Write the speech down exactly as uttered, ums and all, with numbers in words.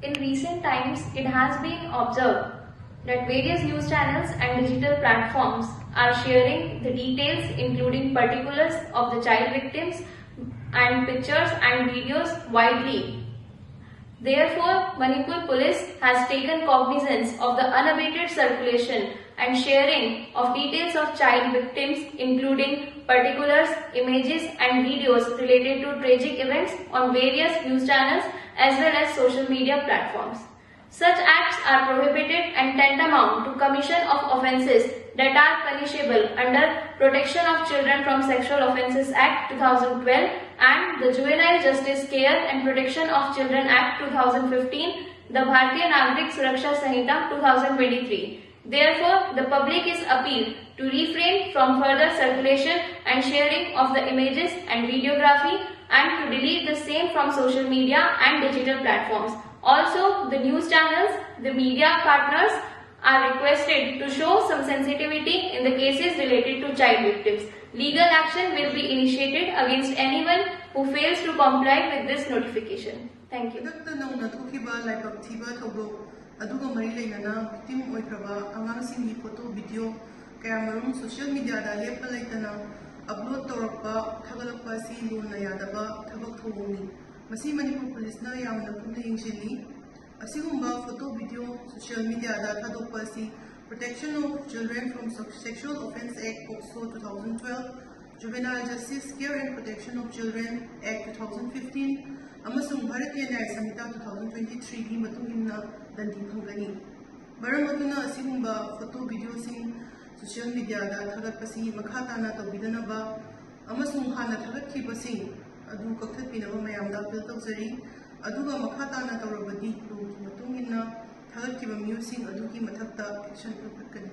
In recent times, it has been observed that various news channels and digital platforms are sharing the details, including particulars of the child victims and pictures and videos widely. Therefore, Manipur Police has taken cognizance of the unabated circulation and sharing of details of child victims, including particulars, images, and videos related to tragic events on various news channels as well as social media platforms. Such acts are prohibited and tantamount to commission of offences that are punishable under Protection of Children from Sexual Offences Act two thousand twelve and the Juvenile Justice Care and Protection of Children Act two thousand fifteen, the Bharatiya Nagarik Suraksha Sanhita two thousand twenty-three. Therefore, the public is appealed to refrain from further circulation and sharing of the images and videography and to delete the same from social media and digital platforms. Also, the news channels, the media partners are requested to show some sensitivity in the cases related to child victims. Legal action will be initiated against anyone who fails to comply with this notification. Thank you. ꯍꯟꯗꯛꯇ ꯅꯧꯅ ꯊꯣꯛꯈꯤꯕ ꯂꯥꯏꯕꯛ ꯊꯤꯕ ꯊꯧꯗꯣꯛ ꯑꯗꯨꯒ ꯃꯔꯤ ꯂꯩꯅꯅ victim ꯑꯣꯏꯈ꯭ꯔꯕ ꯑꯉꯥꯡꯁꯤꯡꯒꯤ ꯐꯣꯇꯣ ꯚꯤꯗꯤꯑꯣ ꯀꯌꯥꯃꯔꯨꯝ ꯁꯣꯁꯤꯌꯦꯜ ꯃꯤꯗꯤꯌꯥꯗ ꯂꯦꯞꯄ ꯂꯩꯇꯅ ꯑꯞꯂꯣꯗ ꯇꯧꯔꯛꯄ ꯊꯥꯒꯠꯂꯛꯄ ꯑꯁꯤ ꯂꯨꯅ ꯌꯥꯗꯕ ꯊꯕꯛ ꯊꯧꯑꯣꯡꯅꯤ꯫ ꯃꯁꯤ ꯃꯅꯤꯄꯨꯔ ꯄꯨꯂꯤꯁꯅ ꯌꯥꯝꯅ ꯀꯨꯞꯅ ꯌꯦꯡꯁꯤꯜꯂꯤ꯫ ꯑꯁꯤꯒꯨꯝꯕ ꯐꯣꯇꯣ ꯚꯤꯗꯤꯑꯣ ꯁꯣꯁꯤꯌꯦꯜ ꯃꯤꯗꯤꯌꯥꯗ ꯊꯥꯗꯣꯛꯄ ꯑꯁꯤ Protection of Children from Sexual Offence Act, POCSO, two thousand twelve, Juvenile Justice Care and Protection of Children Act two thousand fifteen ꯑꯃꯁꯨꯡ ꯚꯥꯔꯇꯤꯌ ꯅ꯭ꯌꯥꯌ ꯁꯪꯍꯤꯇꯥ two thousand twenty-threeꯒꯤ ꯃꯇꯨꯡ ꯏꯟꯅ ꯗꯟꯗꯤ ꯐꯪꯒꯅꯤ꯫ ꯃꯔꯝ ꯑꯗꯨꯅ ꯑꯁꯤꯒꯨꯝꯕ ꯐꯣꯇꯣ ꯚꯤꯗꯤꯑꯣꯁꯤꯡ ꯁꯣꯁꯤꯌꯦꯜ ꯃꯤꯗꯤꯌꯥꯗ ꯊꯥꯒꯠꯄꯁꯤ ꯃꯈꯥ ꯇꯥꯅ ꯇꯧꯕꯤꯗꯅꯕ ꯑꯃꯁꯨꯡ ꯍꯥꯟꯅ ꯊꯥꯒꯠꯈꯤꯕꯁꯤꯡ ꯑꯗꯨ ꯀꯛꯊꯠꯄꯤꯅꯕ ꯃꯌꯥꯝꯗ ꯑꯄꯤꯜ ꯇꯧꯖꯔꯤ꯫ ꯑꯗꯨꯒ ꯃꯈꯥ ꯇꯥꯅ ꯇꯧꯔꯕꯗꯤ ꯂꯣꯒꯤ ꯃꯇꯨꯡ ꯏꯟꯅ ꯊꯥꯒꯠꯈꯤꯕ ꯃꯤꯑꯣꯏꯁꯤꯡ ꯑꯗꯨꯒꯤ ꯃꯊꯛꯇ ꯑꯦꯛꯁꯟ ꯂꯧꯈꯠꯀꯅꯤ꯫